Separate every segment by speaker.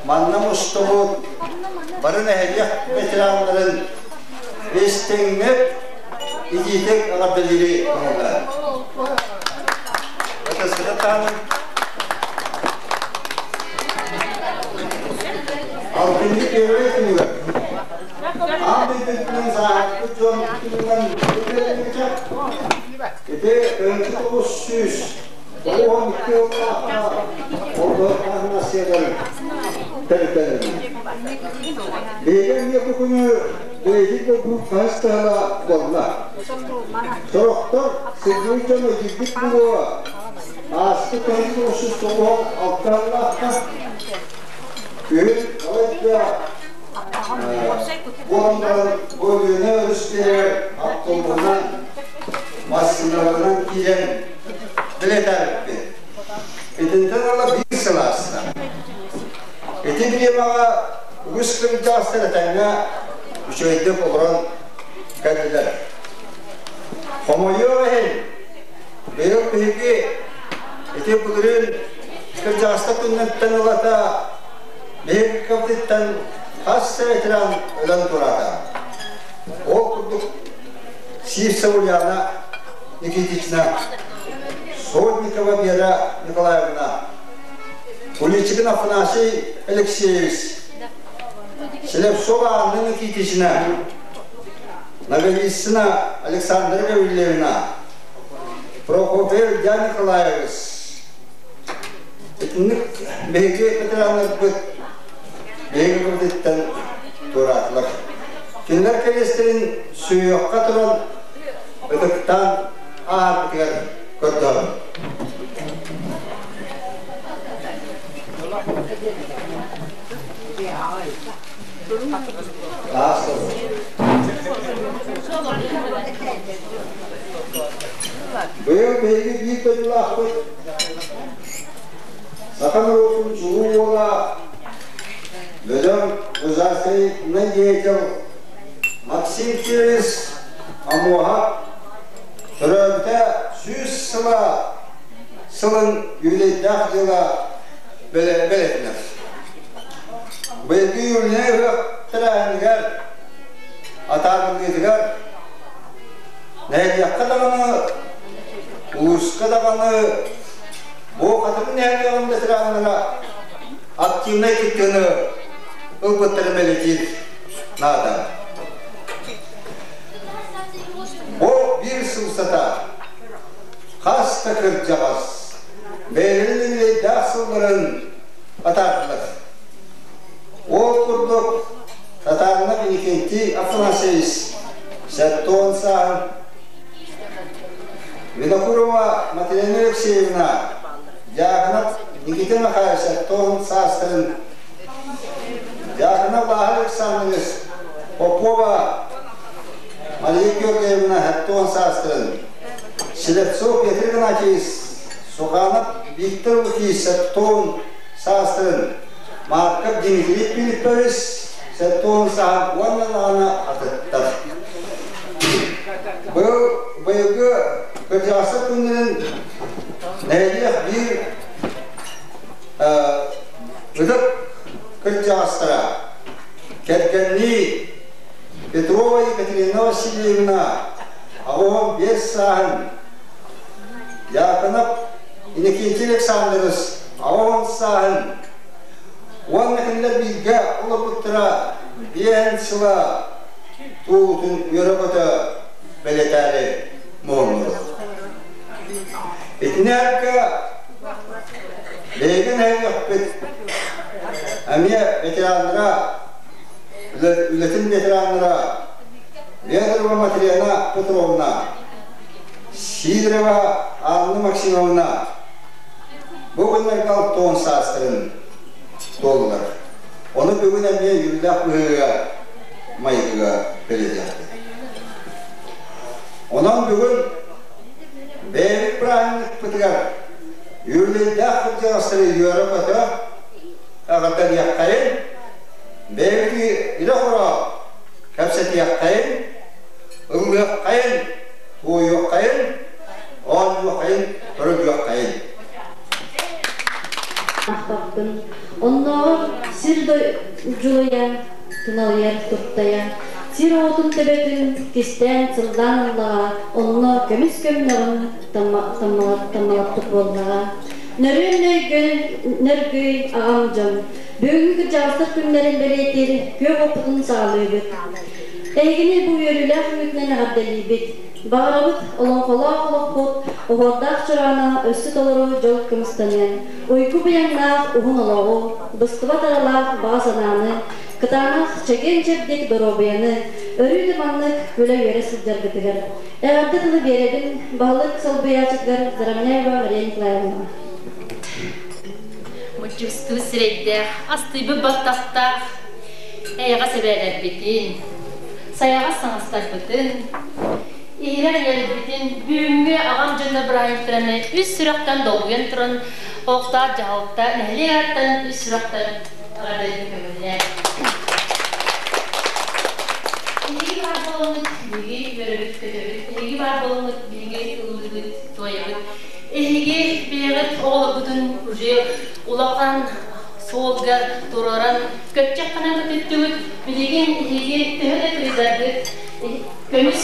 Speaker 1: Манна мустубут бары нэһилиэк ветераннарын истиҥник, итиитик эҕэрдэлиири көҥүллээн. Ытыскытын Алтынньы первый күнүгэр аан дойдутунан сааһырбыт дьон туһунан ити 1992 сыллаахха Ордук Россияларын төрүттэнэллэр. Биһиги эмиэ бу күнү бэйэтин курдук хаһыс таһыла буолла. Сорохтор сылгы дьон өйдүүрбүт буолуо ааспыт 1996 сыллаахха күһүн балайда буолан баран бу Өлүөнэ өрүс биэрэр автобуһунан массыыналарынан киирэн билэтээбиппит. Итинтэн ыла биир сыл ааста. Ити бириэмэҕэ үгүс кырдьаҕастар этэҥҥэ үчүгэйдик олорон кэллилэр. Хомойуох иһин, быйыл биһиги ити былырыын кырдьаҕастар күннэриттэн ылата биһиги кабытыттан хас да ветеран өлөн турата. Ол курдук Сивцева Ульяна Никитична, Сотникова Вера Николаевна, Куличикин Афанасий Алексеевич, Слепцова Анна Никитична, Наговицына Александра Гаврильевна, Прокопьев Илья Николаевич, итинник биһиги ветераннарбыт биһиги кыбытыттан туораатылар. Кинилэр кэриэстэрин сүһүөххэ туран ытыктаан ааһарбытыгар көрдөһөбүн. Быйыл биһиги биир дойдулаахпыт саха норуотун чулуу уола бөдөҥ государственный деятель Максим Кирис Амуоһап төрөөбүтэ 100 сыла сылын юбилейдаах дьыла бэлиэтэнэр. Быйылгы юбилей ыһыах тэрээһинигэр атаарыллыытыгар нэһилиэккэ даҕаны, улууска даҕаны бу Хатырык нэһилиэгин ветераннара активнай кыттыыны ылбыттарын бэлиэтиир наада. Бу биир сыл устата хас да кырдьаҕас бэйэлэрин үбүлүөйдээх сылларын атаардылар. Ол курдук Татаринов Иннокентий Афанасьевич 70 сааһын, Винокурова Матрена Алексеевна, Дьяконов Никита Михайлович 70 саастарын, Дьяконов Лаһар Александрович, Попова Мария Георгиевна 70 саастарын, Слепцов Петр Игнатьевич, Суханов Виктор Лукич 70 саастарын, Марков Дмитрий Филиппович 70 сааһын уонна даҕаны атыттар. Быйыл быйылгы кырдьаҕастар күннэрин нэһилиэк биир ытык кырдьаҕастара кэргэннии Петрова Екатерина Васильевна 85 сааһын, Дьяконов Иннокентий Александрович 80 сааһын уонна кинилэр бииргэ олорбуттара биэһин сыла туолуутун үөрэ-көтө бэлиэтээри муһуннубут. Итини эргэ биһиги нэһилиэкпит эмиэ ветераннара, үлэтин ветераннара Федорова Матрена Петровна, Сидорова Анна Максимовна бу күннэргэ 60 саастарын туоллулар. Ону бүгүн эмиэ үөрүүлээх быһыыга майгыга бэлиэтиэхпит. Онон бүгүн бэйэбит бырааһынньыкпытыгар үөрүүлээх кырдьаҕастары үөрэ-көтө эҕэрдэлиэххэйин, бэйэбит илэ-хоро кэпсэтиэххэйин, ыллыаххайын, туойуоххайын, оонньуоххайын, көрүлүөххэйин.
Speaker 2: Ахтаппын. Оннооҕор сир дьулуйа, туналыйар туртайа, сир оҕотун төбөтүн кистээн сыллаан ыллаҕа, онно көмүс көмнөҕүн таммалаппыт буоллаҕа. Нөрүөн нөргүй аҕам дьон, бүгүҥҥү кырдьаҕастар күннэрин бэлиэтиир күөх оппутун саҕалыыбыт. Эһигини бу үөрүүлээх үмүтүнэн эҕэрдэлиибит. Баҕарабыт олоҥхолоох олохпут оһуордаах чороона өссө толору дьол кымыстаныан, уйгу быйаҥнаах уһун олоҕу, быстыбат аралаах баҕа санааны, кытаанах чэгиэн-чэбдик доруобуйаны, өрүү да маннык күлэ-үөрэ сылдьаргытыгар. Эҕэрдэ тылы биэрэбин баһылык солбуйааччытыгар Заровняева Мария Николаевна.
Speaker 3: Муччустуу сирэйдээх, астыйбыт баттахтаах эйэҕэс эбээлэрбитин, сайаҕас саҥастарбытын, иһирэх ийэлэрбитин бүгүҥҥү аҕам дьоно бырааһынньыктараны үс сүрэхтэн долгуйан туран олохтоох дьаһалта нэһилиэк ааттан үс сүрэхтэн эҕэрдэлэрин көҥүллээн. Эһиги баар буолаҥҥыт биһиги үөрэбит көтөбүт, эһиги баар буолаҥҥыт биһиги ыллыыбыт, туойабыт. Эһиги бэйэҕит оҕолоргутун уже улахан суолга туруоран көччөх гынан көтүттүгүт. Билигин эһиги төһө да кырыйдаргыт, көмүс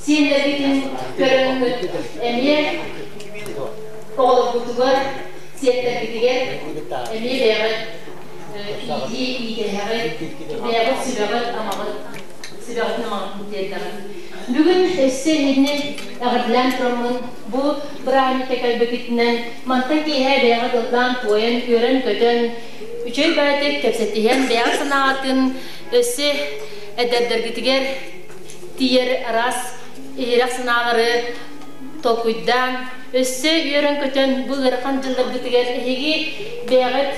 Speaker 3: сиэннэргитин көрөҥҥүт эмиэ оҕолоргутугар, сиэттэргитигэр эмиэ бэйэҕит иитии иитэһэҕит, бэйэҕит сүбэҕит-амаҕыт, сүбэҕитин-амаҕытын тиэрдэҕит. Бүгүн өссө эһигини эҕэрдэлээн тураммын, бу бырааһынньыкка кэлбиккитинэн мантан киэһэ бэйэҕит ыллаан-туойан, үөрэн-көтөн, үчүгэй баҕайытык кэпсэтиһэн, бэйэҕит санааҕытын өссө эдэрдэргитигэр тиийэр араас иһирэх санаалары толкуйдаан, өссө үөрэн-көтөн бу ыарахан дьылларгытыгар эһиги бэйэҕит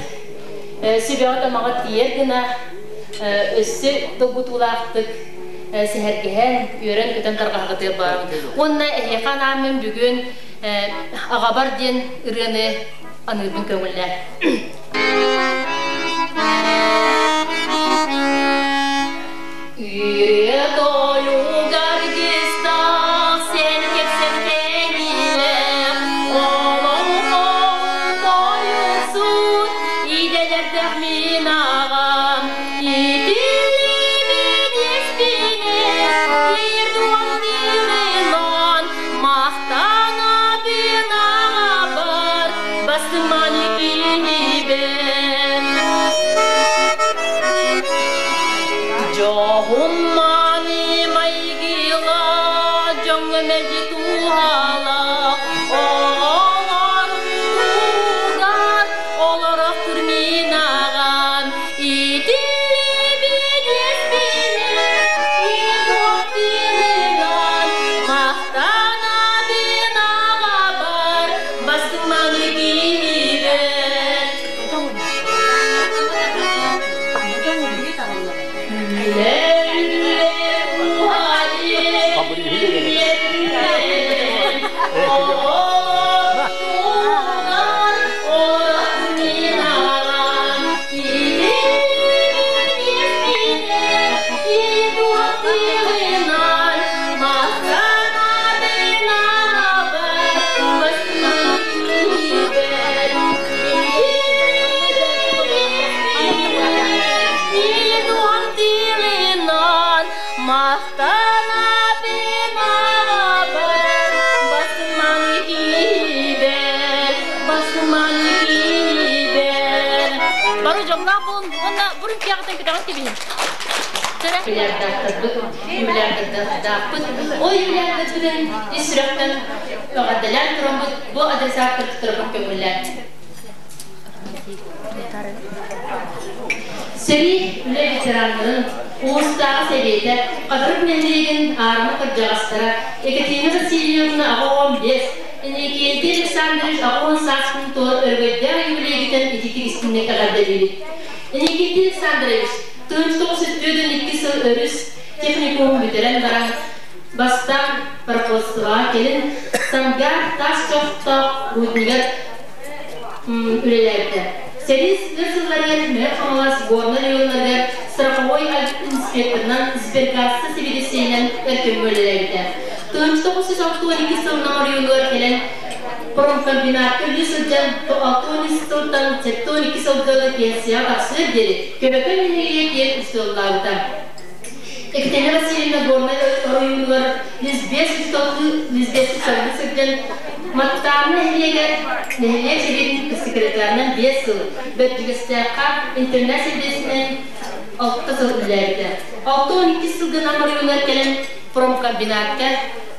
Speaker 3: сүбэҕит-амаҕыт тиийэр гына өссө долгутуулаахтык сэһэргэһэн, үөрэн-көтөн тарҕаһаҕытыгар баарбыт. Уонна эһиэхэ анааммын бүгүн аҕабар диэн ырыаны аныырбын көҥүллээн. Ырыа тойугар кистах сен кэпсэн кэҥиилээх, олоҥхо тойуксут идэлэрдээх мин аҕам. Итилибит испинэ тиэрдуон тыыллан, махтанабын аҕабар басыман киһибэр. Дьоһун-мааны майгыла дьоҥҥо мэлдьи туһалаах, оҕолорун туһугар олорох мин аҕам. Итилибит испинэ тыыллан, махтанабын аҕабар басыман киһибэр. Бары дьоллоох буолун уонна бурун киэҕитин көтөҕөн кэбиһин. Миллиардаахтарбыт, миллиардаахпыт. Ол миллиардарбытын ис сүрэхтэн эҕэрдэлээн тураммыт бу адресааттар туттарбыт көҥүллээн. Сэрии үлэ ветераннарын Улуустааҕы сэбиэтэ, Хатырык нэһилиэгин аарыма кырдьаҕастара Екатерина Васильевна 85, Иннокентий Александрович 80 сааспын туолар өрөгөйдөөх юбилейгитин ититик истиҥник эҕэрдэлиибит. Иннокентий Александрович 1942 сыл өрүс техникумун бүтэрэн баран, бастаан пароходствоҕа, кэлин Сангаар таас чохтоох руднигар үлэлээбитэ. Сэрии өр сылларыгар Мэҥэ Хаҥалас, Горнай районнарыгар страховой инспекторынан, сберкасса сэбиэдиссэйинэн өр кэмҥэ үлэлээбитэ. 1962 сылынан оройуонугар кэлэн промкомбинатка үлэлии сылдьан 63 сылтан 72 сылга пенсияҕа тахсыар диэри Көбөкөн нэһилиэгэ диэн устуоллаабыта. Екатерина Васильевна Горнай оройуонугар лесбиэс учууталлыы сылдьан Маттааны нэһилиэгэр нэһилиэк сэбиэтин секретарынан 5 сыл, Бэрдьигэстээххэ интернет сэбиэсинэн 6 сыл үлэлээбитэ. 62 сылга Нам оройуонугар кэлэн промкомбинатка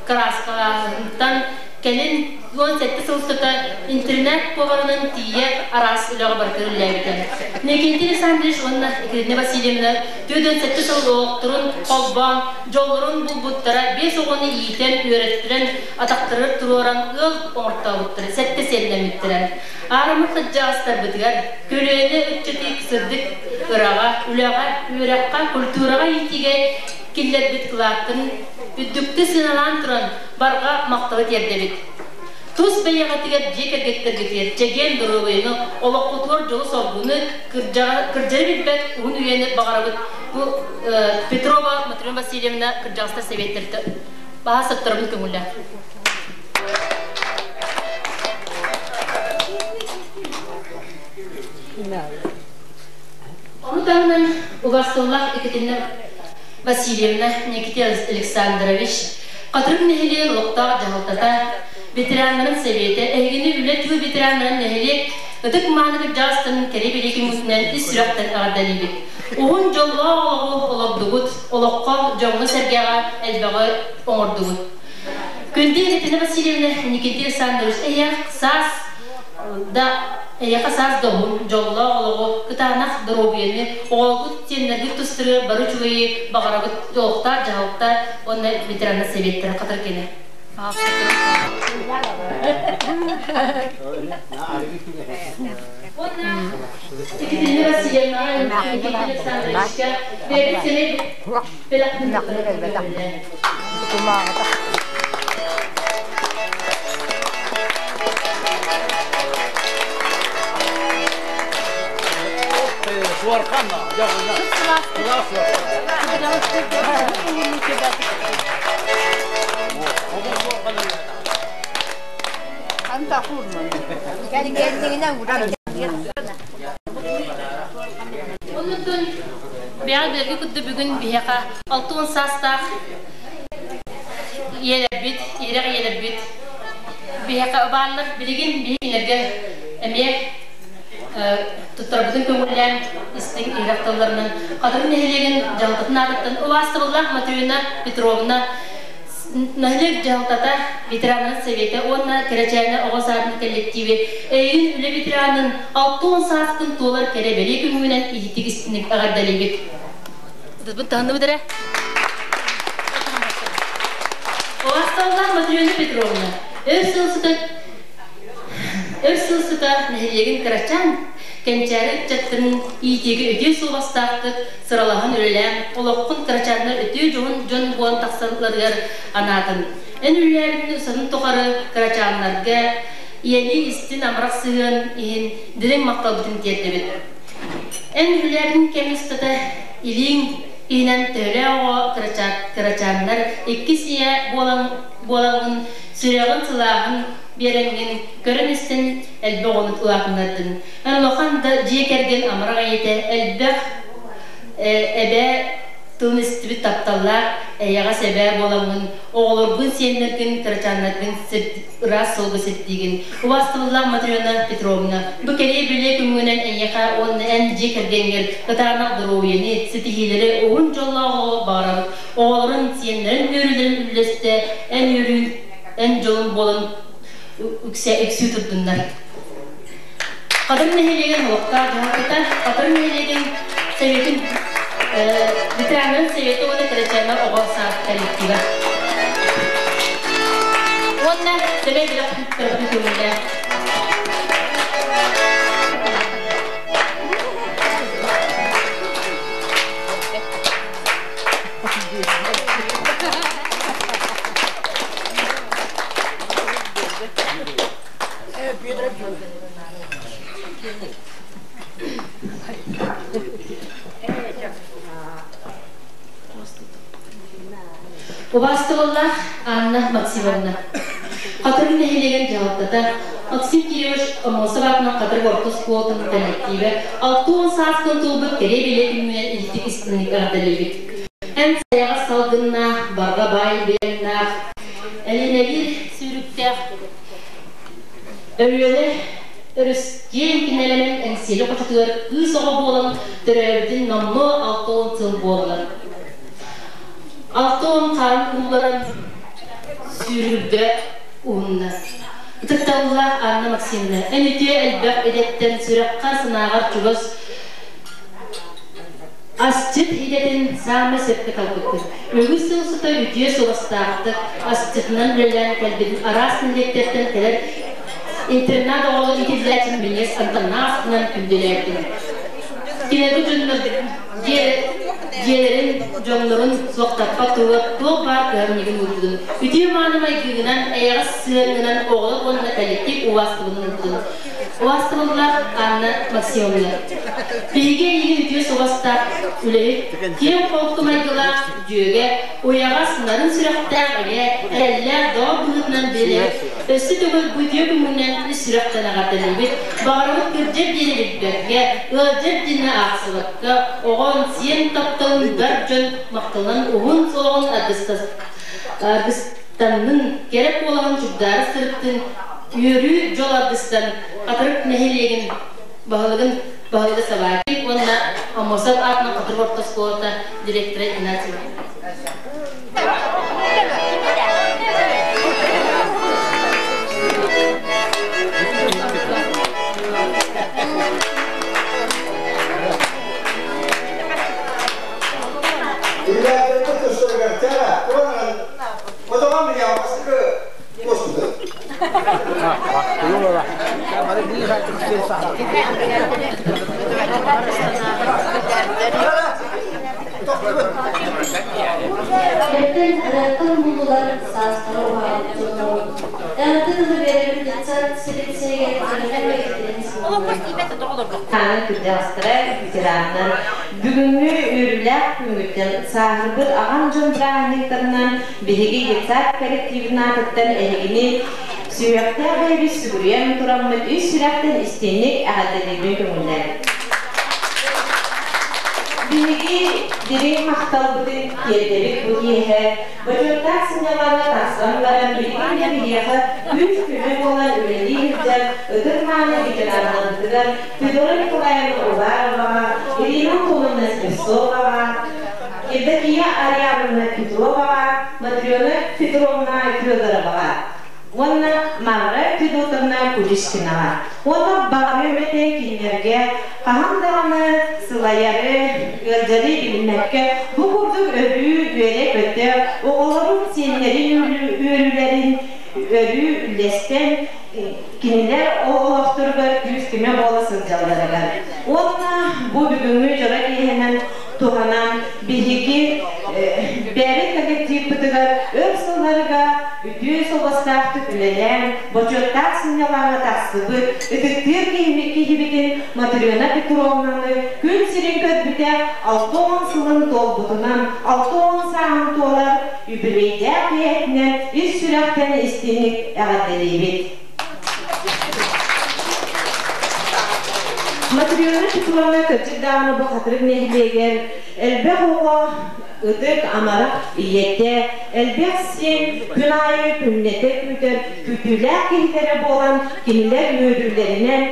Speaker 3: кырааскалааһынтан кэлин 17 сыл устата интернет поварынан тиийэ араас үлэҕэ барытыгар үлэлээбитэ. Никитин Александрович уонна Екатерина Васильевна 47 сыл олохторун холбоон, дьоллорун булбуттара, биэс оҕону иитэн, үөрэттэрэн, атахтарыгар туруоран ыал оҥортообуттара, сэттэ сиэннэммиттэрэ. Аарыма кырдьаҕастарбытыгар көлүөнэ ыччаты сырдык ыраҕа, үлэҕэ, үөрэххэ, культураҕа иитиигэ киллэрбит кылааттарын үрдүктүү сыаналаан туран барҕа махталы тиэрдэбит. Тус бэйэҕитигэр дьиэ кэргэттэргитигэр чэгиэн доруобуйаны, олоххутугар дьолу-соргуну, кырдьары билбэт уһун үйэни баҕарабыт. Бу Петрова Матрена Васильевна кырдьаҕастар сэбиэттэртэ баһа сыттарбын көҥүлэ. Ону таһынан убастыллах Екатерина Васильевна Никита Александрович Хатырык нэһилиэгин олохтоох дьаһалтата, ветераннарын сэбиэтэ эһигини үлэ тыыл ветераннарын нэһилиэк ытык мааны кырдьаҕастарын кэрэ-бэлиэ күҥҥүтүнэн ис сүрэхтэн эҕэрдэлиибит. Уһун дьоллоох олоҕу олордугут, олоххо, дьоҥҥо-сэргэҕэ элбэҕи оҥордугут. Күндү Екатерина Васильевна, Никита Александрович, эһиэх саас да эйиэхэ саас да уһун, дьоллоох олоҕу, кытаанах доруобуйаны, оҕолоргут, сиэннэргит тустарыгар бары үчүгэйи баҕарабыт, олохтоох дьаһалта уонна ветераннар сэбиэттэрэ хатар кэлэ. Уонна Екатерина Васильевнаҕа, Никита Александровичка бэйэбит сэмэй бэлэхпин Оннуттан бэйэҕэ кытта бүгүн биһиэхэ 60 саастаах ийэлэрбит, иһирэх ийэлэрбит биһиэхэ бааллар. Билигин биһиги эмиэ туттарбытын көҥүллээн истиҥ иһирэх тылларынан Хатырык нэһилиэгин дьаһалтатын аатыттан убаастабыллаах Матрена Петровна Нэһилиэк дьаһалтата, ветераннарын сэбиэтэ уонна Кэрэчээнэ оҕо саадын кэллэктиибэ эйигин үлэ ветеранын 60 сааскын туолар кэрэ бэлиэ күҥҥүнэн иһитик истиҥник эҕэрдэлиибит. Ытыспын таһынныбыт эрэ. Убаастабыллаах Матрена Петровна, өр сыл сыта өр сыл сыта нэһилиэгин кырачаан кэнчээри ыччаттарын иитиигэ үтүө суобастаахтык сыралаһан үлэлээн, олоххун кырачааннар үтүө дьоһун дьон буолан тахсалларыгар анаатын. Эн үлэлээбитин устатын тухары кырачааннарга ийэлии истин амарах сыһыан иһин дириҥ махталбытын тиэрдэбит. Эн үлэлээбитин кэм устата илииҥ иһинэн төһөлөөх оҕо кырачааннар иккис ийэ буолан буолаҥҥын сүрэҕин сылааһын биэрэҥҥин көрөн-истэн элбэх оҕону улаатыннардын. Улахан да дьиэ кэргэн амарах ийэтэ элбэх эбээ тылын истибит тапталлаах эйэҕэс эбээ буоламмын оҕолоргун, сиэннэргин, кырачааннаргын ыраас суолга сирдиигин. Убаастабыллаах Матрена Петровна, бу кэлиэ-билиэ күҥҥүнэн эйиэхэ уонна эн дьиэ кэргэҥҥэр кытаанах доруобуйаны, ситиһиилэри, уһун дьоллоох оҕо баҕарабыт. Оҕолорун, сиэннэрин үөрүүлэрин үллэстэ эн үөрүүн, эн дьолун буолан үксэ үксүү турдуннар. Хатырык нэһилиэгин олохтоох дьаһалтата Хатырык нэһилиэгин Советын Ветераннарын Совета уонна Кэрэчээннэр оҕо саад коллектива. Уонна сэмэй бэлэх туттарбытын көҥүллээх. Убаастабыллаах Анна Максимовна, Хатырык нэһилиэгин дьаһалтата Максим Кирович Аммосов аатынан Хатырык орто оскуолатын кэллэктиибэ 60 сааскын туолбут кэрэ бэлиэ күҥҥүнэн илдьик истиҥник эҕэрдэлиибит. Эн сайаҕас салгыннаах, барҕа баай быйаҥнаах, элинэлиир сүүрүктээх Өлүөнэ өрүс киэҥ кинэлэнэн Эҥсиэли хочотугар кыыс оҕо буолан төрөөбүтүн номнуо 60 сыл буоллар. 60 хаан уулларан сүүрүргэ уһунна. Ытыктабыллаах Анна Максимовна, эн үтүө элбэх идэттэн сүрэххэ санааҕар чугас асчыт идэтин саамай сөпкө талбыккын. Үгүс сыл устата үтүө суобастаахтык асчытынан үлэлээн кэлбитин араас нэһилиэктэртэн кэлэр интернат оҕолор иитиллээччин минньигэс амтаннаах күндүлээбитин. Кинилэргэ дьоннор дьиэлэрин, дьоннорун суохтаппат туһугар туох баар кыһамньыгын уурбутун, үтүө мааны майгыгынан, эйэҕэс сыһыаҥҥынан оҕолор уонна коллектив убаастабылын ылбытын. Убаастабыллаах Анна Максимовна, биһиги эйигин үтүө суобастаах үлэһит, киэҥ холку майгылаах дьүөгэ, уйаҕас, нарын сүрэхтээх эгэ, эрэллээх доҕор быһыытынан билэр, өссө төгүл бу үтүө күҥҥүнэн үс сүрэхтэн эҕэрдэлиибит, баҕарабыт кырдьар диэни билбэккэ, ыалдьар диэни аахсыбакка, оҕон, сиэн тапталын бар дьон махталынан уһун суоҕун аргыстаннын, кэрэ куолаһын чугдаара сырыттын, үөрүү дьол аргыстан, Хатырык нэһилиэгин баһылыгын баһылыга Собакин уонна Аммосов аатынан Хатырык орто оскуолата директора Игнатьева.
Speaker 1: Үлэлээбит тустарыгар тара, Отоҕон билиэҕэ туостубут.
Speaker 2: Эртэн ырыаттан буллулар саастара уһаабыт дьоннорун. Эҕэрдэ тылы биэрэбит детсад селекциягэр кэмҥэ
Speaker 4: Тааны кырдьаҕастара, ветераннар бүгүҥҥү үөрүүлээх күҥҥүттэн сааһырбыт аҕам дьон бырааһынньыктарынан биһиги детсад коллективын аатыттан эһигини сүһүөхтээх бэйэбит сүгүрүйэн тураммыт үс сүрэхтэн истиҥник эҕэрдэлиирбин көҥүллээбит. Биһиги дириҥ махталбытын тиэрдэбит бу киэһэ бочуоттаах сынньалаҥҥа тахсан баран билигин да биһиэхэ күүс-көмө буолан үлэлии сылдьар ытык-мааны ветераннарбытыгар Федора Николаевна Увароваҕа, Ирина Антоновна Слепцоваҕа, Евдокия Ариановна Петроваҕа, Матрена Петровна Федороваҕа уонна Мавра Федотовна Куличкинаҕа уонна баҕарыам этэ кинилэргэ хаһан даҕаны сылайары, ыалдьары билиммэккэ бу курдук өрүү үөрэ-көтө оҕолорун, сиэннэрин үөрүүлэрин өрүү үллэстэн кинилэр олохторугар күүс-көмө буола сылдьалларыгар. Уонна бу бүгүҥҥү дьоро киэһэнэн туһанан биһиги бэйэбит коллективпытыгар өр сылларга үтүө суобастаахтык үлэлээн, бочуоттаах сынньалаҥҥа тахсыбыт ытыктыыр киһибитин Матрена Петровнаны күн сирин көрбүтэ 60 сылын туолбутунан 60 сааһын туолар үбүлүөйдээх киэһэтинэн ис сүрэхтэн истиҥник эҕэрдэлиибит. Матрена Петровна кырдьык даҕаны бу Хатырык нэһилиэгэр элбэх оҕо ытык амарах ийэтэ, элбэх сиэн күн аайы күннэтэ күүтэр күүтүүлээх киһилэрэ буолан кинилэр үөрүүлэринэн,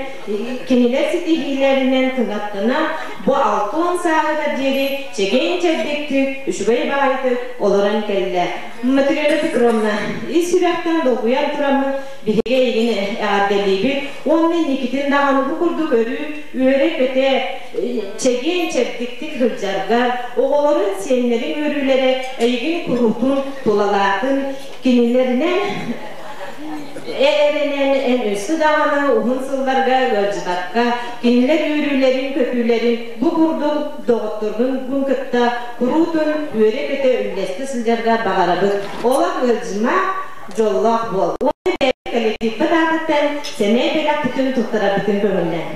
Speaker 4: кинилэр ситиһиилэринэн кынаттанан бу 60 сааһыгар диэри чэгиэн-чэбдиктик, үчүгэй баҕайытык олорон кэллэ. Матрена Петровна, ис сүрэхтэн долгуйан тураммыт биһиги эйигин эҕэрдэлиибит. Уонна инникитин даҕаны бу курдук өрүү үөрэ-көтө, чэгиэн-чэбдиктик сылдьаргар, оҕолорун, сиэннэриҥ үөрүүлэрэ эйигин куруутун тулалаатын, кинилэринэн эрэнэн эн өссө даҕаны уһун сылларга ыалдьыбакка, кинилэр үөрүүлэрин-көтүүлэрин бу курдук доҕотторгун кытта куруутун үөрэ-көтө үллэстэ сылдьарга баҕарабыт. Олох ыалдьыма, дьоллоох буол. Уонна бэйэбит коллективпыт аатыттан сэмэй бэлэхпитин туттарарбытын көҥүллээн.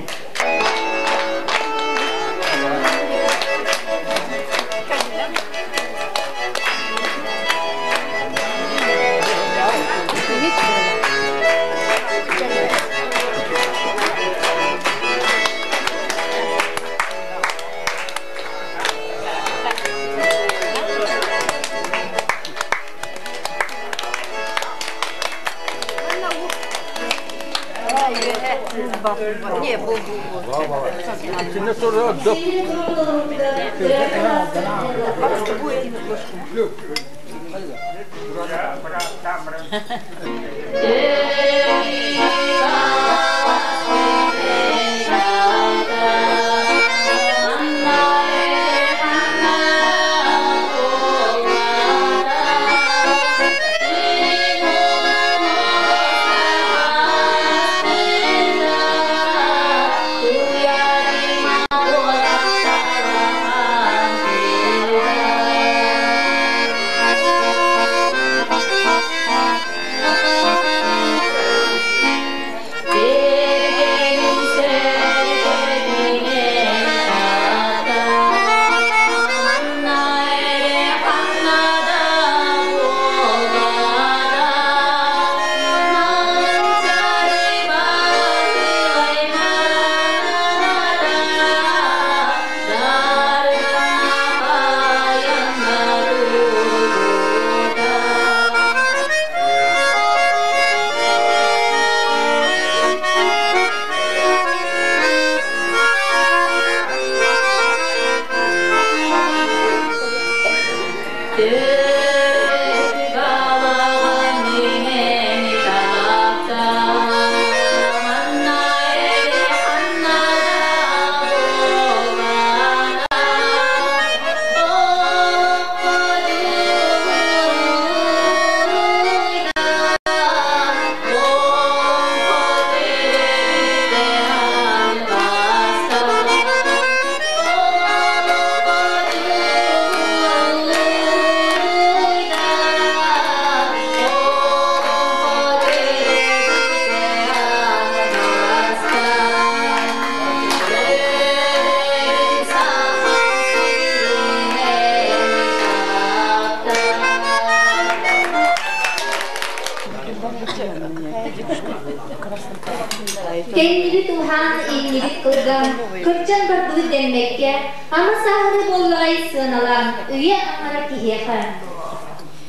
Speaker 2: Кэннибит уһаан, иннибит кылган, кырдьан барбыт дэммэккэ, ама сааһырыы буоллаҕай сыаналаан, үйэ аҥара киһиэхэ.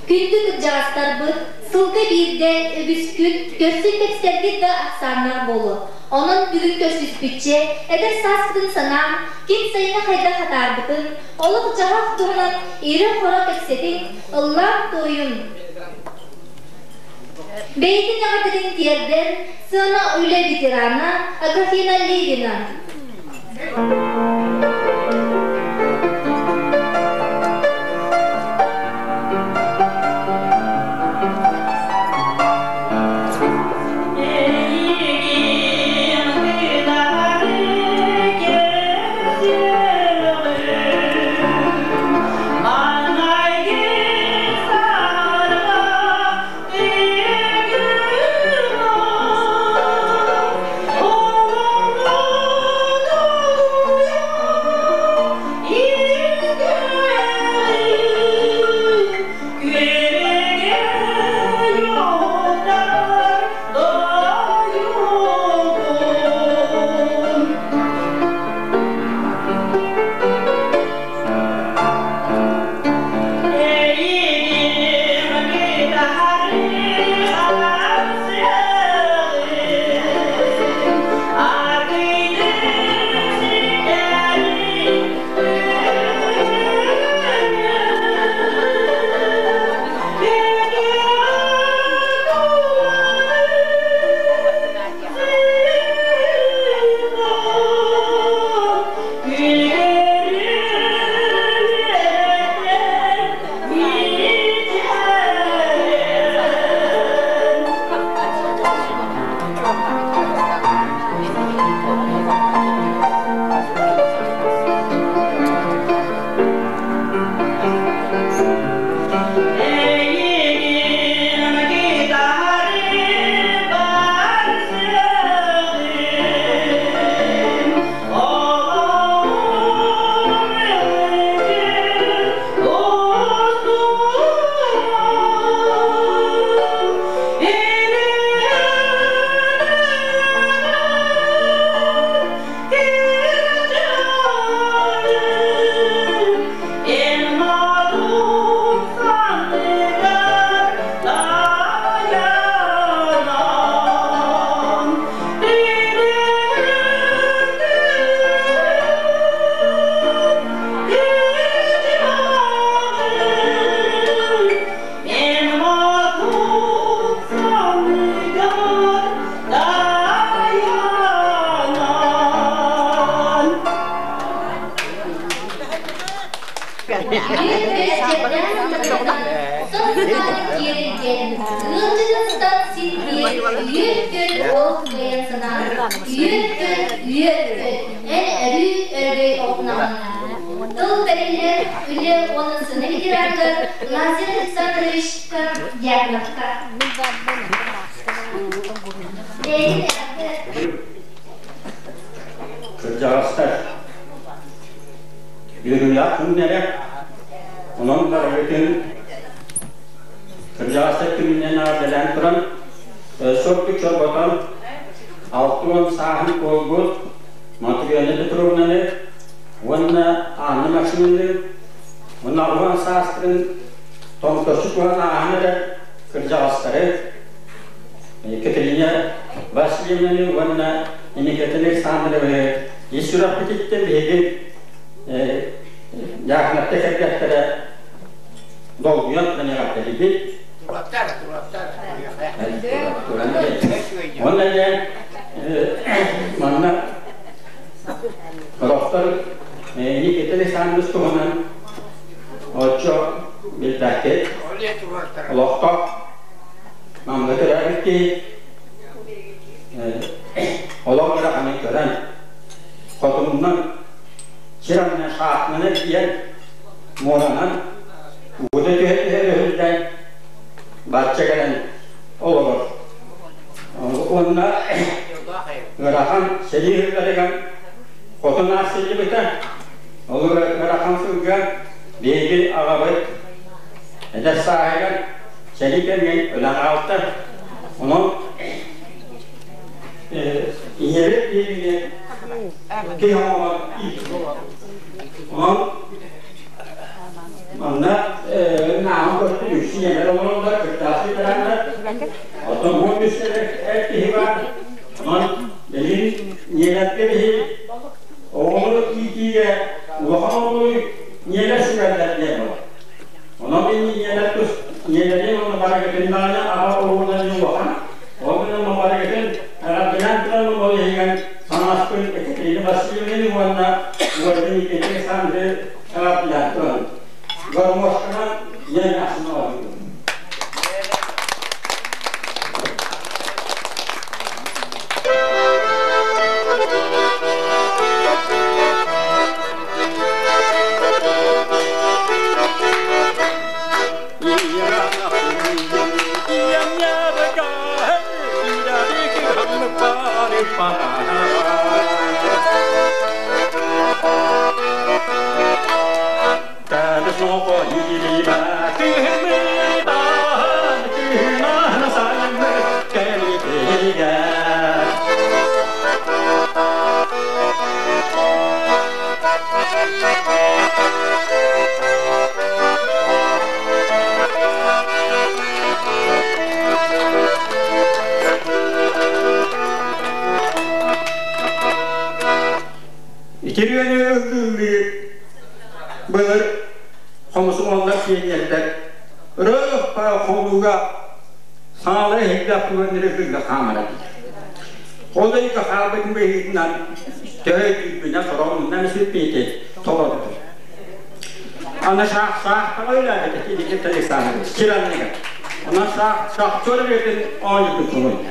Speaker 2: Күндү кырдьаҕастарбыт, сылга биирдэ үгүскүт, көрсүн кэпсэтэргит да ахсааннаах буолуо. Онон бүгүн көрсүспүччэ, эдэр сааскытын санаан, ким сайыны хайдах атаарбытын, олох-дьаһах туһунан ирэ-хоро кэпсэтиҥ, ыллаан-туойун. Бэйэтин эҕэрдэтин тиэрдэр сыана үлэ ветерана Аграфена Левина.
Speaker 5: Thank you.
Speaker 2: Эчэрдээн сылдьан, сон-саары киэрилгэн, ыалдьытын сытан син-биир үөр-көл ол кыайан санаан, үөр-көл, үөр-көл, эн өрүү өрөгөй оҕунаҕын. Тыл бэриллэр үлэ уонна сына ветераныгар Лазарь Александровичка Дьяконовка. Бэйэтин эҕэрдэ
Speaker 5: Кырдьаҕастар үөрүүлээх күннэрэ, онон барыбытын кырдьаҕастар күнүнэн эҕэрдэлээн туран, сордук чорботон 60 сааһын туолбут Матрена Петровнаны уонна Анна Максимовнаны уонна 60 саастарын томточчу туһан ааһан эрэр кырдьаҕастары Екатерина Васильевнаны уонна Никита Александровы ис сүрэхпититтэн биһиги Дьаахынапта кэргэттэрэ долгуйан туран эҕэрдэлиибит.
Speaker 1: Туруоттар, туруоттар.
Speaker 5: Уонна дьэ манна олохтор Никита Александрович туһунан оччо билбэккит. Олохтоох манна төрөөбүт киһи олох ыараханын көрөн, хотунунан сир аннынан шахтанан эргийэн, муоранан уута түһэ-түһэ өһүллэн, бачча кэлэн олорор. Уонна ыарахан сэрии сылларыгар хотун аахсыллыбыта. Ол ыарахан сылга биһиги аҕабыт эдэр сааһыгар сэрии кэмигэр өлөн хаалта. Онон ийэбит биһигини киһи оҥорон Онон манна нааһын көртүн үксүн ийэлэр олороллор, кырдьаҕас ветераннар. Оттон 13 эр киһи баар. Онон билигин ийэлэргэ биһи оҕону иитиигэ улахан оҕону ийэлэр сүгэллэр диэн буолар. Онон мин ийэлэр тус ийэлэрин уонна барыгытын даҕаны аҕа оҕолорун улахан. Ол гынан барыгытын эҕэрдэлээн туран ол иһигэр Хаҥаспын Екатерина Васильевнаны уонна Ольга Никитина Александры эҕэрдэлээн туран гармошканан ийэм ахсын оонньуубун. Итирүөнү ыллыыллыы былыр хомусумуоннар пионердар ырыых хонууга саҥалара иһиллэх түгэннэри ытыырга хаамара Ол ыйга хаалбытын быһыытынан төһө өйдүүрбүнэн сороҕунан сиппиити толордум. Аны саахтаҕа үлээбит Никита Александрович сир анныгар. Онон шахтер үлэтин оонньуутун толордум.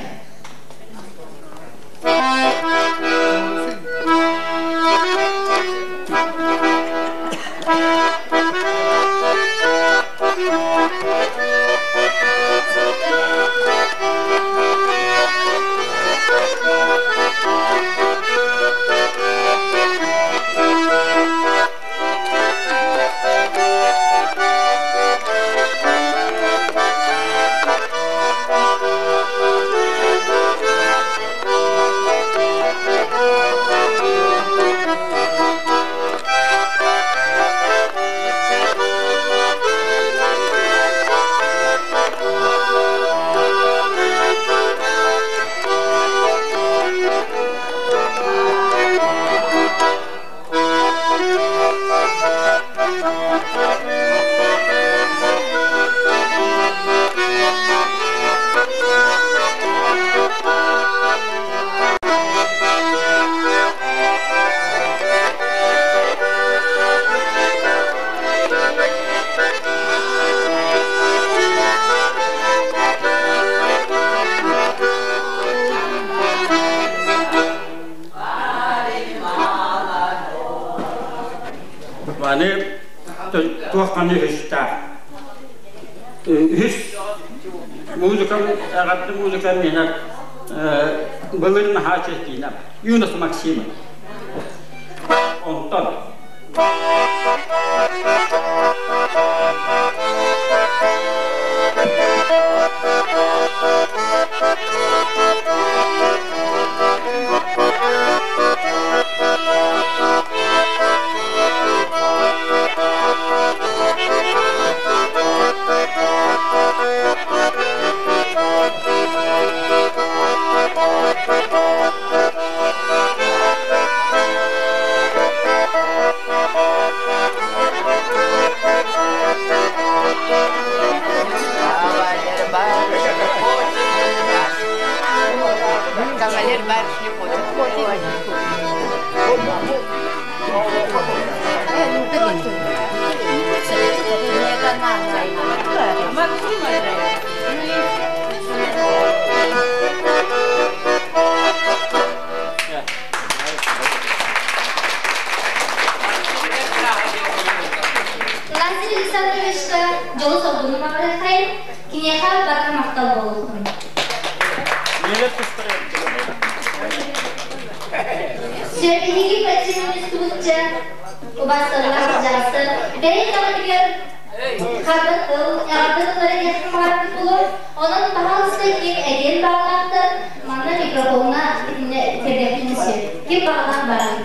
Speaker 5: Аны туох ханна үһүстээх. Үһүс музыкам, эҕэрдэ музыкам миэнэ былыр наһаа чэстиинэ Юность Максима. Онтон
Speaker 6: Кавалер барышни хочет.
Speaker 7: Лазарь Александровичка дьолу-соргуну баҕарыаххайын, киниэхэ барҕа махтал буолуохтун. Сүөпиһиги патсиминистубутча убаасталлаах дьаастар бэйэ кэмигэр харда тыл, эҕэрдэ тыллары диэххэ баҕарбыт буолуо. Онон пожалуйста ким этиэн баҕалаахтар манна микрофоҥҥа итиннэ тиэрдиэхпин сөп. Ким баҕалаах баран.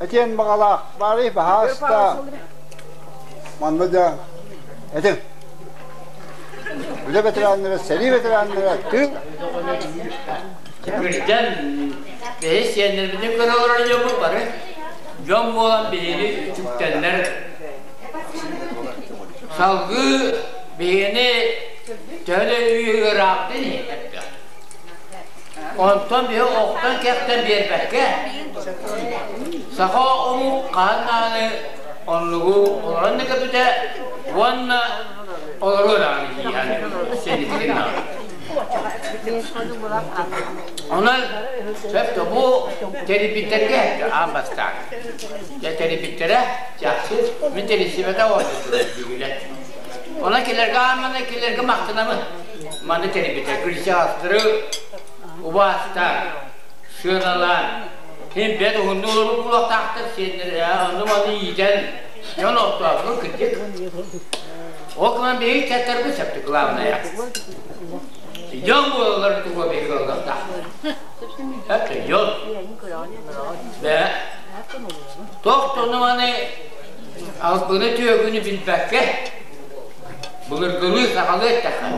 Speaker 8: Этиэн баҕалаах бары баһааста манна да этин үлэ ветераннара, сэрии ветераннара тыыл
Speaker 1: Күрдьэн бэйэ сиэннэрбитин көрө олорор дьоммут бары дьон буолан биһиги үтүктэннэр салгыы биһигини төһө да ыараабытын иһиттэрдэ. Онтон биһи охтон кэхтэн биэрбэккэ саха омук хаһан даҕаны оннугу олорон да көпүтэ уонна олоруо даҕаны дии сэнитигин даҕаны. Онон сөп бу тэрийбиттэргэ аан бастаан. Дьэ тэрийбиттэрэ чахчы мин тэрийсибэтэ оонньуулар. Онон кинилэргэ аан кинилэргэ махтанабын. Манна тэрийбиттэр кырдьаҕастары убаастаан, сыаналаан, син бэт уһуннук олорбут буолуохтаахтар сиэннэр онну маны иитэн дьон ортоотугар кырдьык. Ол гынан биһиги ыччаттарбыт сөптө главное. Дьон буолаллар туга биһиги олохтоох. Сөптө дьон. Бэ туох тонуманы албыны түөгүнү билбэккэ былыргылыы сахалыы эттэххэ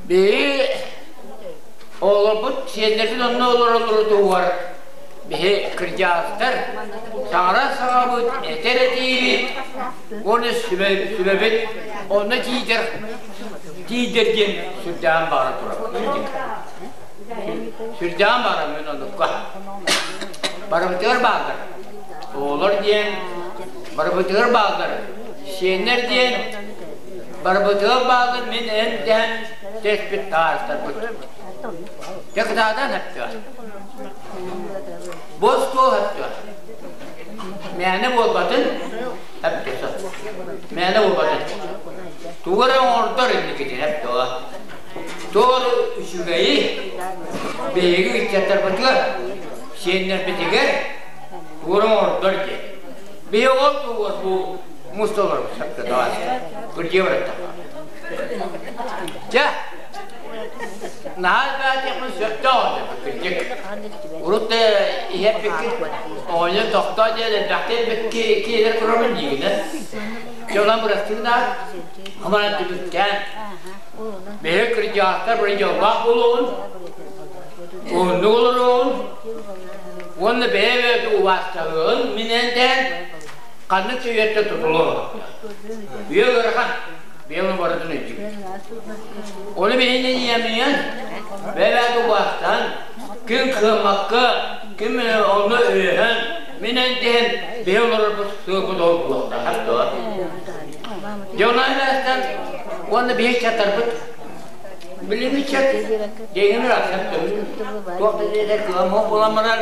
Speaker 1: биһи оҕолорбут сиэннэрбит онно олороллору туһугар биһи кырдьаҕастар саҥарар саҥабыт, этэр этиибит уонна сүбэбит онно тиийдэр. Тиийдэр диэн сүрдээҕин баҕара турабын. Сүрдээҕин баҕарам мин оннукка. Барыбытыгар бааллар. Оҕолор диэн барыбытыгар бааллар. Сиэннэр диэн барыбытыгар бааллар мин эн дэһэн тэспит таастарбыт. Дьэ кытаатан эптэ. Бу остуол эптэ. Мээнэ буолбатын эптэ. Мээнэ буолбатын. Тугу эрэ оҥордор инникитин эптэ. Туох үчүгэйи биһиги ыччаттарбытыгар, сиэннэрбитигэр тугу эрэ оҥордор диэн. Биһиги ол тугу бу муста олоробут сөпкө таҕаста. Кырдьыа бараттахха. Дьэ, наһаа элбээтиэхпин сөптөөх этэ кырдьык. Урут да иһэрбиккит оҕонньор тохтоо диэн элбэхтик элбэт киһилэр турабын диигинэ. Дьэ, онон бырастыынаар, хаманан түмүктээн, биһиги кырдьаҕастар бары дьоллоох буолуоҕун, уһуннук олоруоҕун уонна бэйэ-бэйэбитин убаастаһыаҕын минэнтээн ханнык да үйэттэн тутулуох. Үйэ ыарахан, бэйэ барытын өйдүүбүт. Ону биһини ийэмийэн бэйэ-бэйэбитин убаастаан, ким кыаммакка, ким онно өйөһөн, минэнтээн биһи олорорбут сыалбыт ол буолуохтаах дуо? Дьэ онон эбээстэн уонна биһи ыччаттарбыт билиҥҥи ыччат дьиҥин ыраахсан туох да диэтэр кыаммат буолан баран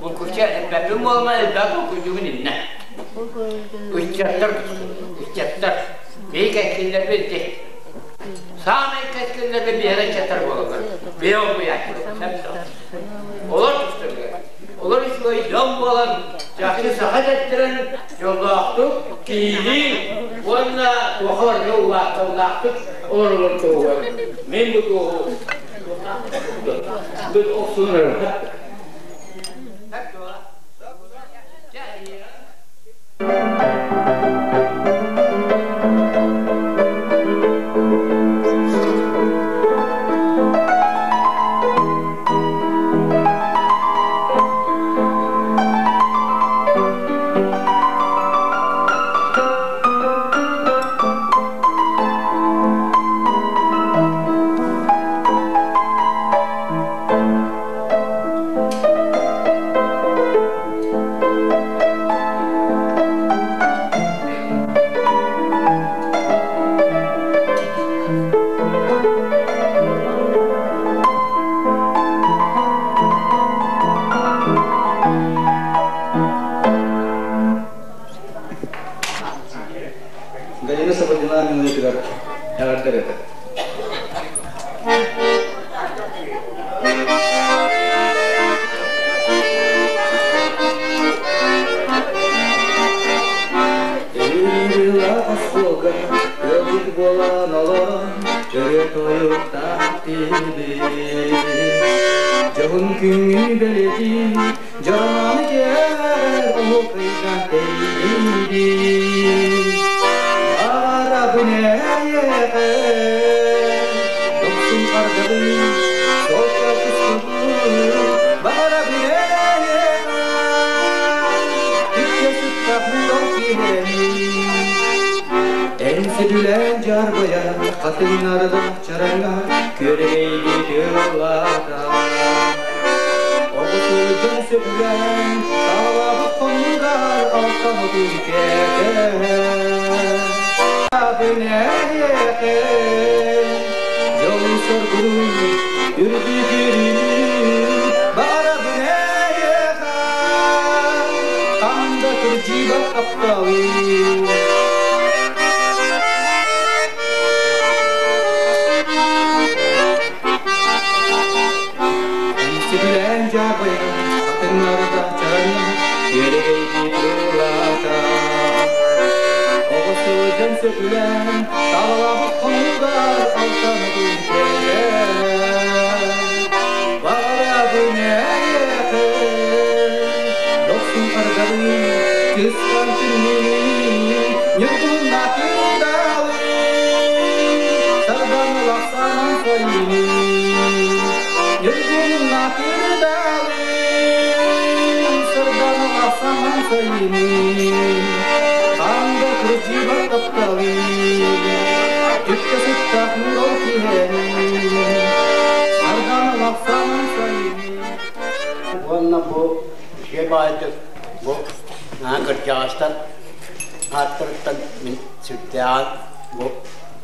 Speaker 1: булгуччу элбэппин буолма элбэх толкуйдугун иннэ. Ыччаттар ыччаттар биһи кэскиллэрбит ити саамай кэскиллэрбит биһиги ыччаттар буолаллар. Биһи олбуйааччылар. Олор тустарыгар Олор үчүгэй дьон буолан, чахчы саха дэттэрэн дьоллоохтук, киһилии уонна туоха барыта улаатталлаахтык олороллор туһугар мин бу туоһу бу охсунарым.
Speaker 9: Галина Сабадина минутыгар эҕэрдэр этэ. Оскуолга ыалдьыт буолан олорон өрө тойуктаах тиби Дьоһун күҥҥү бэлиэтии дьоромону кээр оһуокайга тэйдиибит Арабын эйиэхэ дохсун ардабын солко кустугун баҕарабын эйиэхэ түккэ сыттах муҥ киһини Эн сөбүлээн дьаарбайа хатыҥнарда чараҥа күөрэгэйди тыаллаата Оҕо сылдьан сөбүлээн таалаабыт хоннугар алтан отун кэтэһэн Эйиэхэ дьолу-соргуну үрдүкүрүнү баҕарабын эйиэхэ ханда кырдьыыбат тапталы. Сөбүлээн дьаарбайан хатыҥнарда чараҥна күөрэгэйди тыллаата Оҕо сылдьан сөбүлээн таалаабыт хонугар алтан күн Барабын эйиэхэ дохсун ардабын кысхан түннүн ньургунна кырдаалы сардан лахсанан сайыны ньургунна кырдаалы сардан лахсанан сайыны ханда кырдьыбат тапталы түккэ сыттах нур
Speaker 5: Ааттарыттан мин сүрдээн бу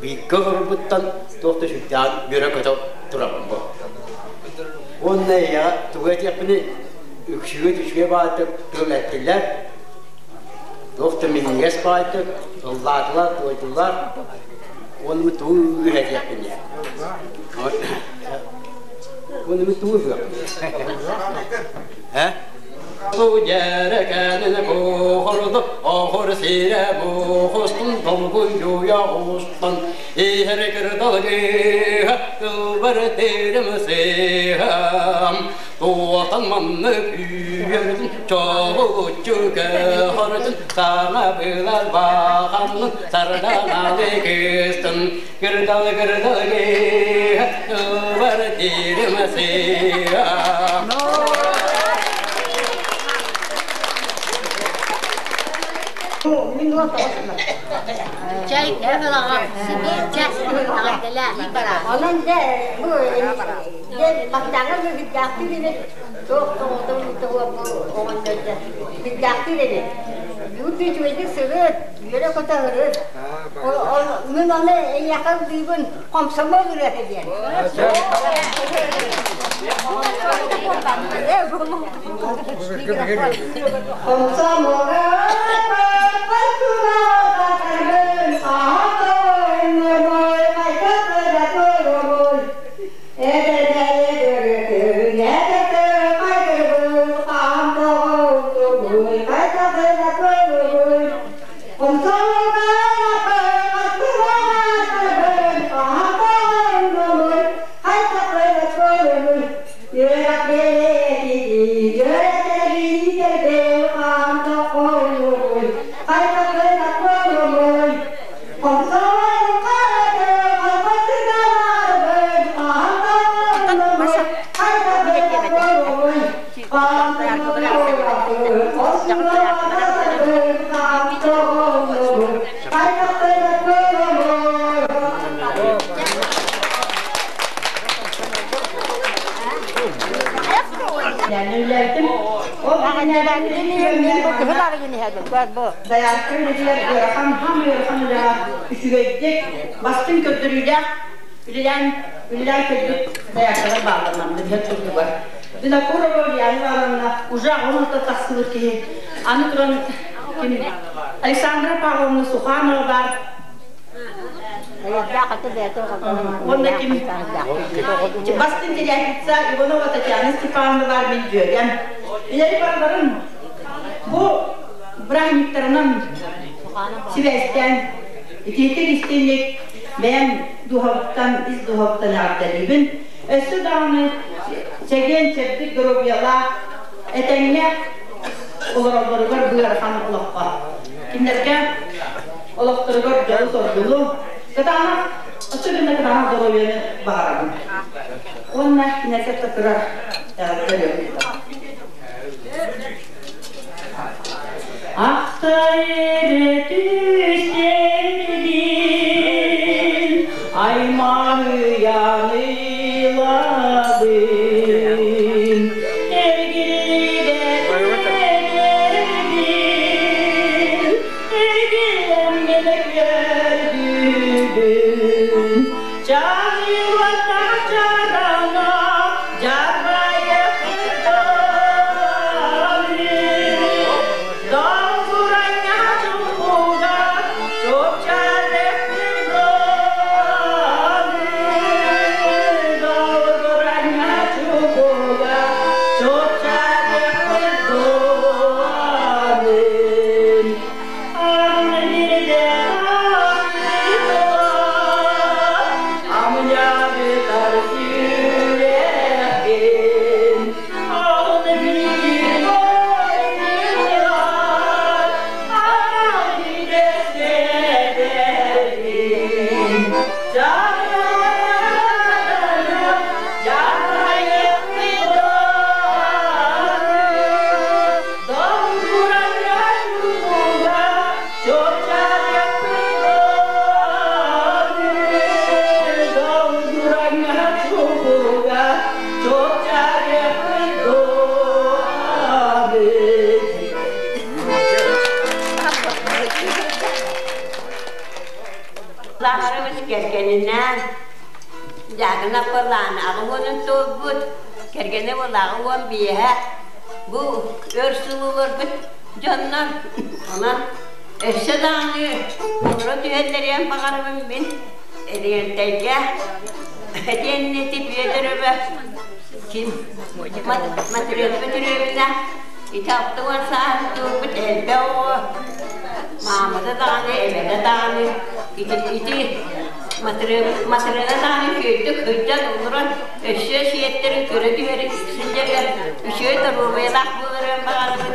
Speaker 5: бииргэ олорбуттан туох да сүрдээн үөрэ-көтө турабын бу. Уонна эйиэхэ тугу этиэхпиний, үксүгүт үчүгэй баҕайытык тыл эттилэр, туох да минньигэс баҕайытык ыллаатылар, туойдулар, уонна тугу үһэтиэхпиний? Уонна тугу үһүөхпүнүй? Э? Дьэрэкээнин куохорду, оһор сирэ буохустун, долгуйуйа устан, иһэр кырдалгыһа, тылбар тирим сыһам, туотан маннык үөрдүн, чоҕулуччу көхөрдүн, саҥа былар баханнын, сардаҥалы кыстын, кырдал кырдалгыһа, тылбар тирим сыһам.
Speaker 10: Онон дьэ бу дьэ бастааҥҥы билдээхтиир эбит туох тоҕотун туһуо бу оҕонньор дьэ билдээхтиир эбит бүгүн да үчүгэйдик сырыт үөрэ-көтө сырыт мин ону эйиэхэ ыллыыбын комсомол ырыата диэн Комсомолга
Speaker 4: Дайаакка үлэтигэр ыарахан, хам ыарахан үлэҕэ үчүгэйдик, бастыҥ көрдөрүүлээх үлэлээн үлэлээн кэлбит дайааккалар бааллар манна биһэр курдугар. Винокурова Ульяна Ивановна уже 16 тахсыбыт киһи. Аны туран ким Александра Павловна Суханова баар. Уонна ким бастыҥ телятница Иванова Татьяна Степановна баар мин дьүөгэм. Илэри барыларын бу бырааһынньыктарынан сибээстээн итиитик истиҥник бэйэм дууһабыттан, ис дууһабыттан эҕэрдэлиибин. Өссө даҕаны чэгиэн чэбдик доруобуйалаах, этэҥҥэ олороллоругар быарахан олоххо. Кинилэргэ олохторугар дьолу-соргуну, кытаанах, особенно кытаанах доруобуйаны баҕарабын. Уонна кинилэргэ кыра эҕэрдэ Ахтар түстердин айманыян ыйладын, эргиллибэт эдэрбин, эргиллэммин көрдүбүн. Чаҕылата чарана, дьарбайа кыталы, долгурайга чулуга, чопчарык долгурайга чулуга, чопчарык Аны бирде.
Speaker 11: Лаһарыбыс кэргэнинээн Дьаакынап буоллаҕына аҕыс уонун туолбут, кэргэнэ буоллаҕа 15-э. Бу өр сыл олорбут дьоннор, онон өссө даҕаны олоро түһэллэриэн баҕарабын мин Элиэнтэйгэ этиэннэ ити Бүөтүрөбө ким Матрена Петровна ити 60 сааһын туолбут элбэх оҕо маамата даҕаны, эбэтэ даҕаны ити ити Матрена даҕаны үчүгэйдик сылдьан олорон өссө сиэттэрин көрө түһэр сылдьарыгар үчүгэй доруобуйалаах буоларыгар баҕарабын.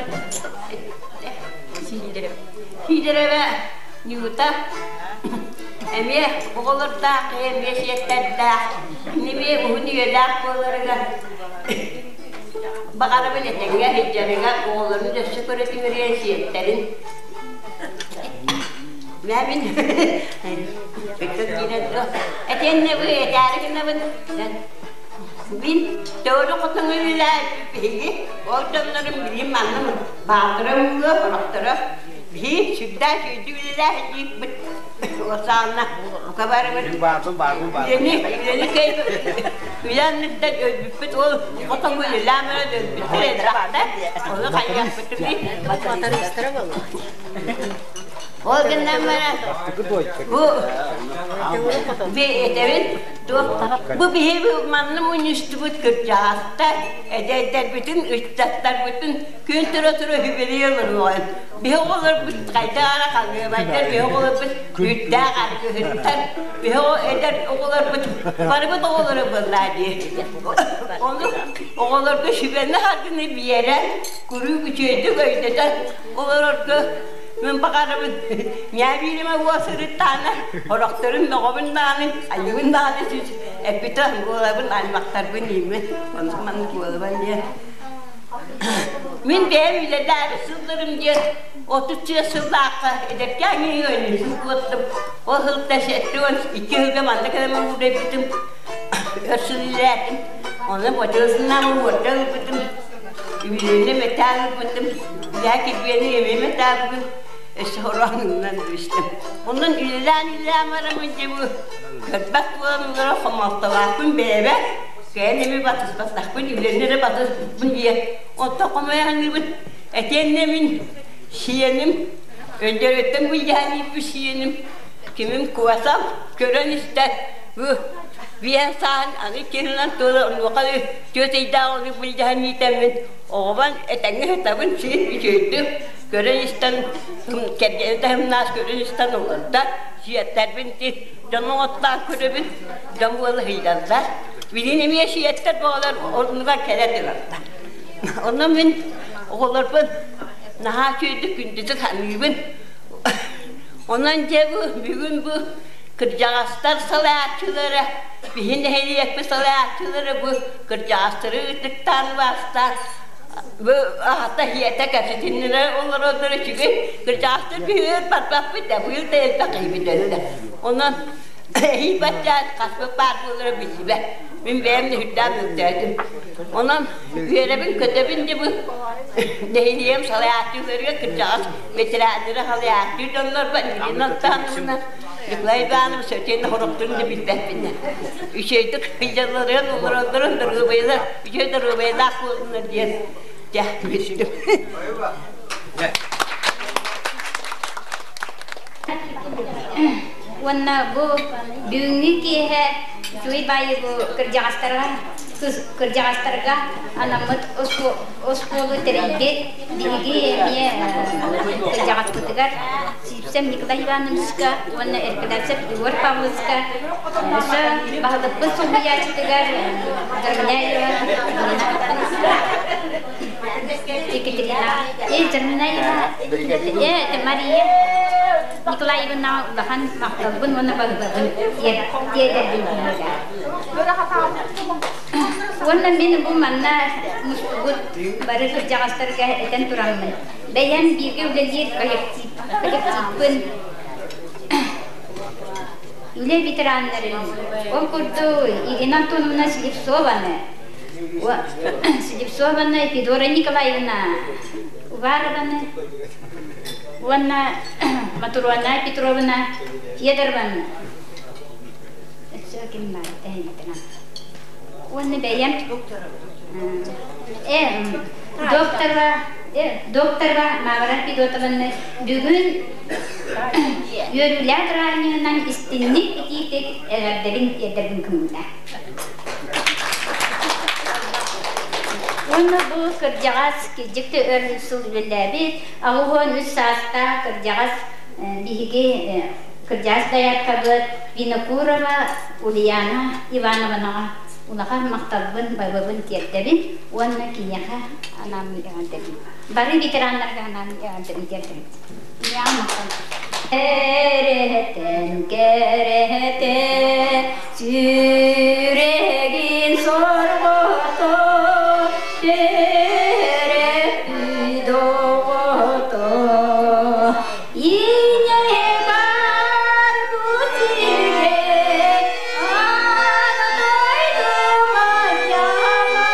Speaker 11: Сиидэрэбэ Ньута эмиэ оҕолордоох, эмиэ сиэттэрдээх, эмиэ уһун үйэлээх буоларыгар баҕарабын этэҥҥэ сылдьарыгар оҕолорун өссө көрө түһэриэн сиэттэрин. Мин Этиэннэ бу этээри гынабын. Мин төөрү хотоҥ үлэлээбит биһиги ол дьоннорум билим манна баатыра ууга сорохторо биһи сүрдээх үчүгэйдик үлэлээһин Осаанна бука барыбыт үлэни үлэни үлэ анныттан өлбүппүт ол хотоҥ үлэлээн баран өлбүттэр элбэхтэ ону хайыахпытый Ол гынан баран бу этэбин бу биһиги манна мунньустубут кырдьаҕастар эдэрдэрбитин ыччаттарбытын күн тура-тура үбүлүй олоруоҕун. Биһи оҕолорбут хайдах эрэ халыабайдар, биһи оҕолорбут үүттээх аргыһыттар, биһи эдэр оҕолорбут барыбыт оҕолоро буоллаа дии. Ону оҕолорго сүбэни аргыны биэрэн, куруук үчүгэйдик өйдөтөн олорорго мин баҕарабын. Ньээбииримэ уос ырыттаана, орохторун мөҕөбүн даҕаны, айыбын даҕаны сүүс эппитэ буолабын, аймахтарбын ииммин, оннук маннык буолабын диэн. Мин бэйэм үлэлээри сылларым диэн 33 сыллаахха эдэркээн үөнүсүн куоттум. Ол сылта 72 сылга манна кэлэн уурайбытым. Өр сыл үлэлээтим. Онно бочуосунан уорда ылбытым. Үбүлүөнү мэтээн ылбытым. Үлэ кирбиэни эмиэ мэтээбитим. Өссө хороонунан түстүм. Онон үлэлээн-үлэлээн бараммын дьэ бу көрбөт буолан олорор хомолтолоохпун бэйэбэр. Кээн эми батыспатахпын, үлэни эрэ батыспыппын диye. Онтон хомойоһуннубут этиэннэ мин сиэним, өндөрөттөн былдьаһан сиэним, кимим куосам, көрөн истэн, бу биэн саан аны киһинэн туола онуоха түөрт ыйдаах ону былдьаһан иитэммин оҕобон этэҥҥэ сытабын син үчүгэйдик көрөн истэн кэргэни таһымнаах көрөн истэн олордо сиэттэрбин дьонум оттоон көрөбүн дьон буола сылдьаллар. Билин эмиэ сиэттэр оҕолор оннугар кэлэ тураллар. Онно мин оҕолорбун наһаа үчүгэйдик күндүтүк саныыбын. Онон дьэ бу бүгүн бу кырдьаҕастар салайааччылара, биһи нэһилиэкпит салайааччылара бу кырдьаҕастары ытыктаан убаастаан бу аата ийэтэ кэпсэтиннэрэ олороллор үчүгэй кырдьаҕастар биһиги барбаппыт да быйыл да элбэх киһибит өллө. Онон эһии баччаат хаспыт баар буолара биллибэт. Мин бэйэм да үрдээн мөлтөөтүм. Онон үөрэбин көтөбүн де бу нэһилиэм салайааччыларыгар кырдьаҕас ветераннары салайааччы дьоннорго Ирина Антоновна, Николай Иванович сөтүөн хорохтун да билбэппин. Үчүгэйдик сылдьалларын, олороллорун доруобуйалар, үчүгэй доруобуйалаах буоллунар диэн дьэ бүттүм.
Speaker 12: Уонна бу бүгүҥҥү киэһэ үчүгэй баайы бу кырдьаҕастарга кырдьаҕастарга анаммыт оскуолу тэрийбит биһиги эмиэ кырдьаҕаспытыгар Сипсэм Николай Ивановичка уонна Эркинавцев Егор Павловичка өссө баһылыкпыт солбуйааччытыгар Зарминаева Екатерина Зарминаева Мария Николаевна улахан махталбын уонна баһылыбын тиэрдэрбин Уонна мин бу манна мустубут бары кырдьаҕастарга этэн тураммын, бэйэм бииргэ үлэлиир коллективпын, үлэ ветераннарын, ол курдук Ирина Антоновна Слепцованы, Слепцованы Федора Николаевна Уварованы уонна Матурона Петровна Федорованы. Өссө ким баар тэһинтэнэн. Уонна бэйэм э докторга докторга Мавра Федотованы бүгүн үөрүүлээх бырааһынньыгынан истинник итиитик эҕэрдэбин тиэрдэрбин көҥүллээ. Уонна бу кырдьаҕас кирдьик да өр сыл үлэлээбит, 83 саастаах кырдьаҕас биһиги кырдьаҕас дояркабыт Винокурова Ульяна Ивановнаҕа улахан махталбын, байбабын тиэрдэбин уонна киниэхэ анааммын эҕэрдэбин. Бары ветераннарга анаан эҕэрдэбин тиэрдэбин. Ийэҕэ махтал. Кэрэтэн кэрэтэ сүрэгин сорҕото төрөппүт оҕото Ийэ бар бу сиргэ аан дойду манньама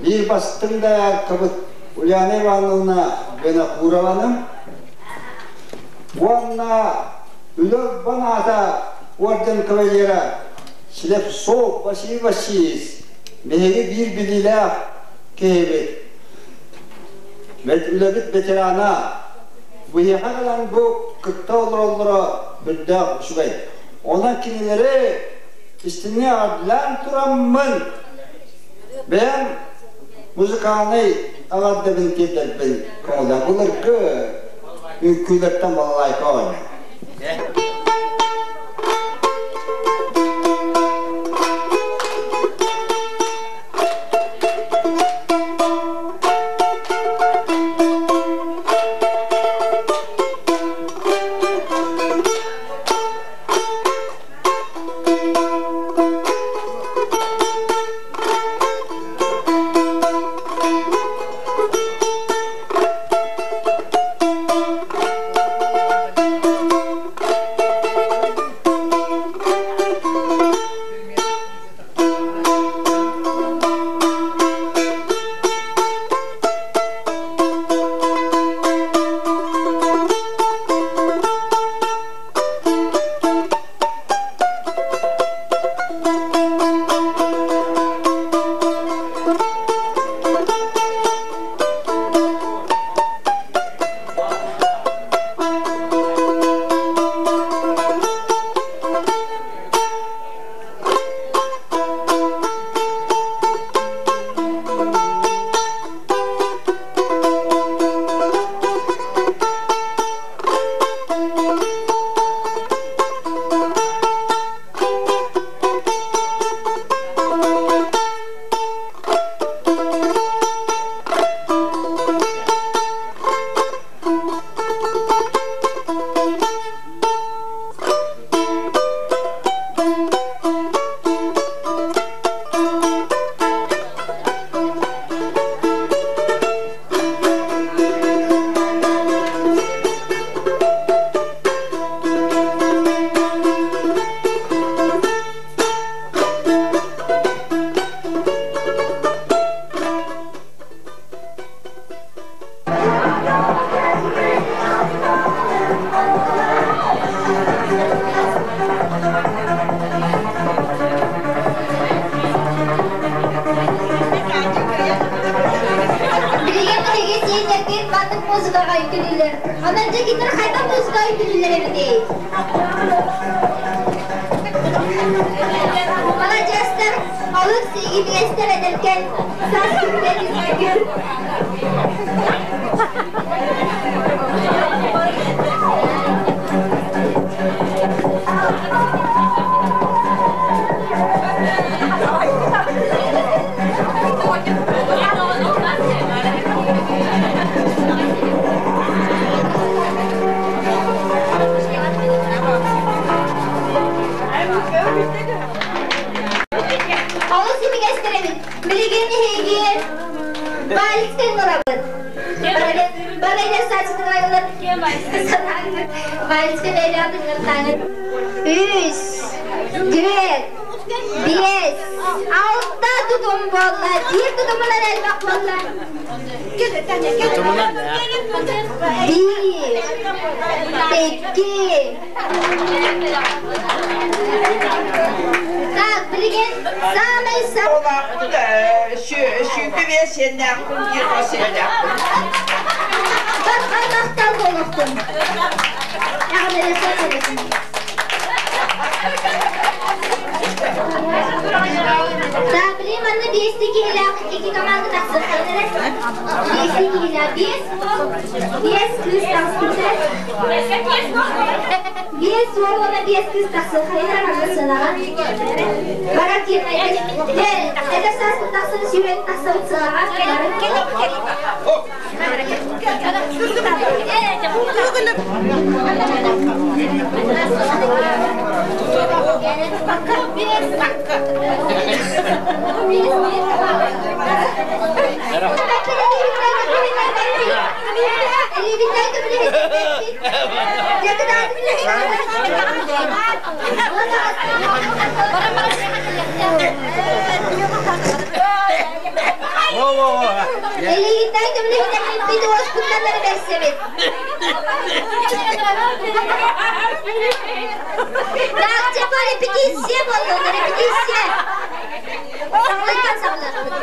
Speaker 8: Биир бастыҥ дояркабыт Ульяна Ивановна Винокурованым уонна Үлэ Урбан аата орден кавалера Слепцов Василий Васильевич биһиги биир билиилээх киһибит. Үлэбит ветерана. Биһиэхэ кэлэн бу кытта олороллоро үрдээх үчүгэй. Онон кинилэри истиҥҥэ эҕэрдэлээн тураммын бэйэм музыкальнай эҕэрдэбин тиэрдэрбин көҕүлээн былыргы үҥкүүлэртэн балалайка оонньуу.
Speaker 7: Билигин биһиги сиэннэрбит маннык музыкаҕа үҥкүүлүүллэр. Онон дьэ кинилэр хайдах музыкаҕа үҥкүүлүүллэр эбитий? Маладьыастар, олус имигэстэр эдэркэн саас күннэр үҥкүү. Олус имигэстэр эбит. Билигин эһиги вальстан ылабыт. Барайдар саачытыгар вальска бэйэлээх Үс, түөрт, биэс, алта тутум буолла. Биир тутумунан элбэх буолла. Биир, икки. Так, билигин самый
Speaker 13: Олаахпын сүүрбэ биэс сиэннээхпин, биир хос сиэннээхпин.
Speaker 7: Барҕа махтал буолуохтун. Так, билигин манна биэстии киһилээх икки команда тахсыахтара. Биэстии киһилээх биэс уол, биэс кыыс тахсыбыта. Биэс уол уонна биэс кыыс тахсыахтара манна сыанаҕа. Барар киэн эдэр сааспыт тахсан сүүрэн тахсабыт сыанаҕа. Элигиттэн көмүлүктэммит уоспутталлары бэрсэбит. Так, типа репетиция буолла, репетиция. Саҕалыттан саҕалыахпыт.